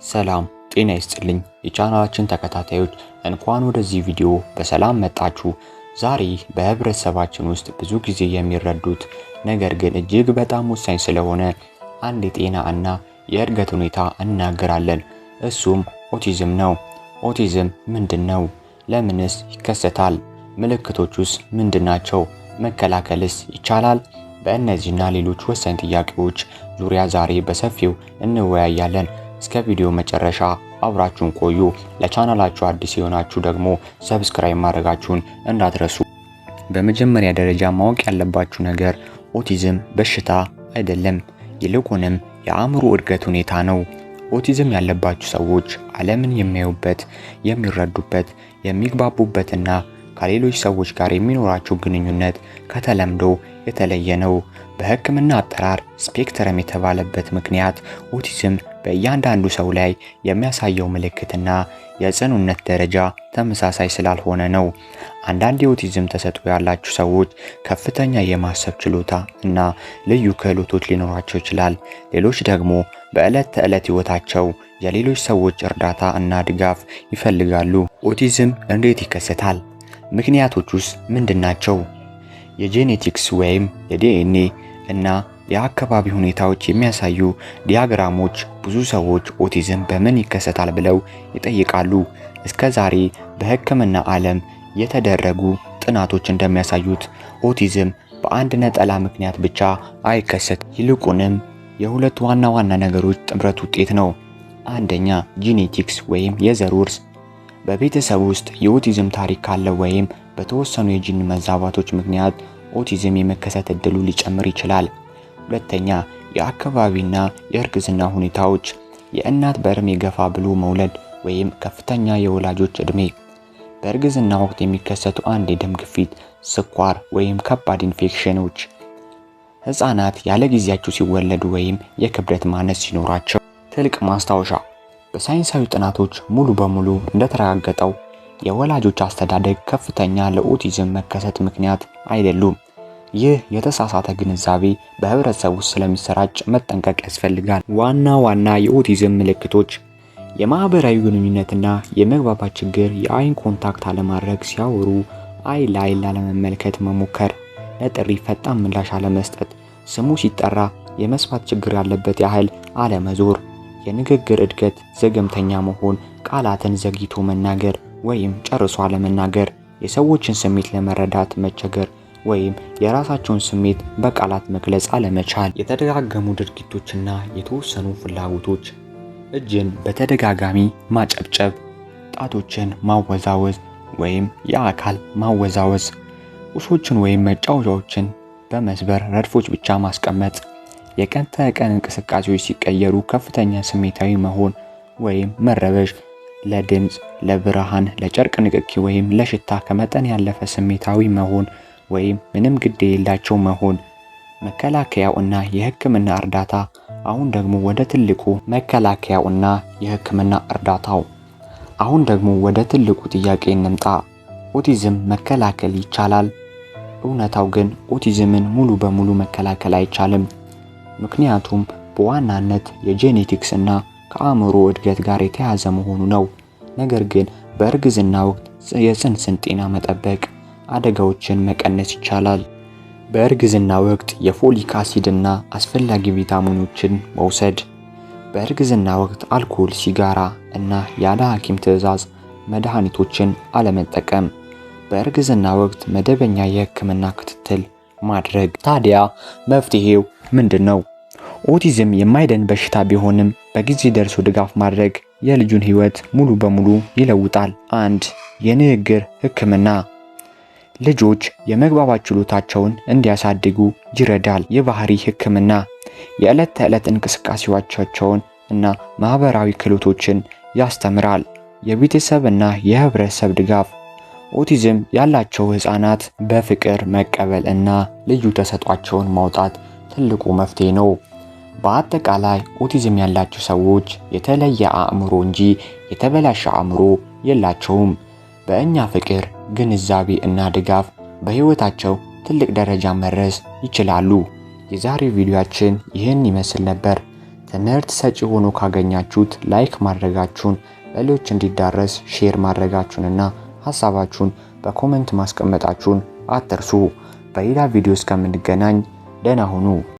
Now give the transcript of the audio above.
ሰላም ጤና ይስጥልኝ የቻናላችን ተከታታዮች፣ እንኳን ወደዚህ ቪዲዮ በሰላም መጣችሁ። ዛሬ በህብረተሰባችን ውስጥ ብዙ ጊዜ የሚረዱት ነገር ግን እጅግ በጣም ወሳኝ ስለሆነ አንድ የጤና እና የእድገት ሁኔታ እናገራለን። እሱም ኦቲዝም ነው። ኦቲዝም ምንድን ነው? ለምንስ ይከሰታል? ምልክቶቹስ ምንድን ናቸው? መከላከልስ ይቻላል? በእነዚህና ሌሎች ወሳኝ ጥያቄዎች ዙሪያ ዛሬ በሰፊው እንወያያለን። እስከ ቪዲዮ መጨረሻ አብራችሁን ቆዩ። ለቻናላችሁ አዲስ የሆናችሁ ደግሞ subscribe ማድረጋችሁን እንዳትረሱ። በመጀመሪያ ደረጃ ማወቅ ያለባችሁ ነገር ኦቲዝም በሽታ አይደለም፣ ይልቁንም የአእምሮ እድገት ሁኔታ ነው። ኦቲዝም ያለባቸው ሰዎች ዓለምን የሚያዩበት፣ የሚረዱበት፣ የሚግባቡበትና ከሌሎች ሰዎች ጋር የሚኖራቸው ግንኙነት ከተለምዶ የተለየ ነው። በሕክምና አጠራር spectrum የተባለበት ምክንያት ኦቲዝም በእያንዳንዱ ሰው ላይ የሚያሳየው ምልክትና የጽኑነት ደረጃ ተመሳሳይ ስላልሆነ ነው። አንዳንድ የኦቲዝም ተሰጥኦ ያላቸው ሰዎች ከፍተኛ የማሰብ ችሎታ እና ልዩ ክህሎቶች ሊኖራቸው ይችላል። ሌሎች ደግሞ በዕለት ተዕለት ሕይወታቸው የሌሎች ሰዎች እርዳታ እና ድጋፍ ይፈልጋሉ። ኦቲዝም እንዴት ይከሰታል? ምክንያቶቹስ ምንድን ናቸው? የ genetics ወይም የዲኤንኤ እና የአካባቢ ሁኔታዎች የሚያሳዩ ዲያግራሞች። ብዙ ሰዎች ኦቲዝም በምን ይከሰታል ብለው ይጠይቃሉ። እስከ ዛሬ በሕክምና ዓለም የተደረጉ ጥናቶች እንደሚያሳዩት ኦቲዝም በአንድ ነጠላ ምክንያት ብቻ አይከሰትም። ይልቁንም የሁለት ዋና ዋና ነገሮች ጥምረት ውጤት ነው። አንደኛ፣ genetics ወይም የዘር ውርስ። በቤተሰብ ውስጥ የኦቲዝም ታሪክ ካለ ወይም በተወሰኑ የጂን መዛባቶች ምክንያት ኦቲዝም የመከሰት እድሉ ሊጨምር ይችላል። ሁለተኛ፣ የአካባቢና የእርግዝና ሁኔታዎች። የእናት በእድሜ ገፋ ብሎ መውለድ ወይም ከፍተኛ የወላጆች እድሜ፣ በእርግዝና ወቅት የሚከሰቱ አንድ የደም ግፊት፣ ስኳር ወይም ከባድ ኢንፌክሽኖች፣ ህፃናት ያለ ጊዜያቸው ሲወለዱ ወይም የክብደት ማነስ ሲኖራቸው። ትልቅ ማስታወሻ፣ በሳይንሳዊ ጥናቶች ሙሉ በሙሉ እንደተረጋገጠው የወላጆች አስተዳደግ ከፍተኛ ለኦቲዝም መከሰት ምክንያት አይደሉም። ይህ የተሳሳተ ግንዛቤ በህብረተሰብ ውስጥ ስለሚሰራጭ መጠንቀቅ ያስፈልጋል። ዋና ዋና የኦቲዝም ምልክቶች፦ የማህበራዊ ግንኙነትና የመግባባት ችግር፣ የአይን contact አለማድረግ፣ ሲያወሩ አይን ለአይን ላለመመልከት መሞከር፣ ለጥሪ ፈጣን ምላሽ አለመስጠት፣ ስሙ ሲጠራ የመስማት ችግር ያለበት ያህል አለመዞር፣ የንግግር እድገት ዘገምተኛ መሆን፣ ቃላትን ዘግይቶ መናገር ወይም ጨርሶ አለመናገር፣ የሰዎችን ስሜት ለመረዳት መቸገር ወይም የራሳቸውን ስሜት በቃላት መግለጽ አለመቻል፣ የተደጋገሙ ድርጊቶችና የተወሰኑ ፍላጎቶች፣ እጅን በተደጋጋሚ ማጨብጨብ፣ ጣቶችን ማወዛወዝ ወይም የአካል ማወዛወዝ፣ ቁሶችን ወይም መጫወቻዎችን በመስበር ረድፎች ብቻ ማስቀመጥ፣ የቀን ተቀን እንቅስቃሴዎች ሲቀየሩ ከፍተኛ ስሜታዊ መሆን ወይም መረበሽ፣ ለድምፅ፣ ለብርሃን፣ ለጨርቅ ንክኪ ወይም ለሽታ ከመጠን ያለፈ ስሜታዊ መሆን ወይም ምንም ግድ የሌላቸው መሆን። መከላከያው እና የሕክምና እርዳታ። አሁን ደግሞ ወደ ትልቁ መከላከያው እና የሕክምና እርዳታው። አሁን ደግሞ ወደ ትልቁ ጥያቄ እንምጣ። ኦቲዝም መከላከል ይቻላል? እውነታው ግን ኦቲዝምን ሙሉ በሙሉ መከላከል አይቻልም። ምክንያቱም በዋናነት የ genetics እና ከአእምሮ እድገት ጋር የተያያዘ መሆኑ ነው። ነገር ግን በእርግዝና ወቅት የጽንስን ጤና መጠበቅ አደጋዎችን መቀነስ ይቻላል። በእርግዝና ወቅት የ folic acid እና አስፈላጊ ቪታሚኖችን መውሰድ፣ በእርግዝና ወቅት አልኮል፣ ሲጋራ እና ያለ ሐኪም ትዕዛዝ መድኃኒቶችን አለመጠቀም፣ በእርግዝና ወቅት መደበኛ የሕክምና ክትትል ማድረግ። ታዲያ መፍትሄው ምንድን ነው? ኦቲዝም የማይድን በሽታ ቢሆንም በጊዜ ደርሶ ድጋፍ ማድረግ የልጁን ሕይወት ሙሉ በሙሉ ይለውጣል። አንድ፣ የንግግር ሕክምና ልጆች የመግባባት ችሎታቸውን እንዲያሳድጉ ይረዳል። የባህሪ ሕክምና የዕለት ተዕለት እንቅስቃሴዎቻቸውን እና ማህበራዊ ክህሎቶችን ያስተምራል። የቤተሰብ እና የህብረተሰብ ድጋፍ ኦቲዝም ያላቸው ህፃናት በፍቅር መቀበል እና ልዩ ተሰጧቸውን ማውጣት ትልቁ መፍትሄ ነው። በአጠቃላይ ኦቲዝም ያላቸው ሰዎች የተለየ አእምሮ እንጂ የተበላሸ አእምሮ የላቸውም። በእኛ ፍቅር፣ ግንዛቤ እና ድጋፍ በህይወታቸው ትልቅ ደረጃ መድረስ ይችላሉ። የዛሬው ቪዲዮአችን ይህን ይመስል ነበር። ትምህርት ሰጪ ሆኖ ካገኛችሁት like ማድረጋችሁን፣ ለሌሎች እንዲዳረስ share ማድረጋችሁንና ሀሳባችሁን በ comment ማስቀመጣችሁን አትርሱ። በሌላ ቪዲዮ እስከምንገናኝ ደህና ሁኑ።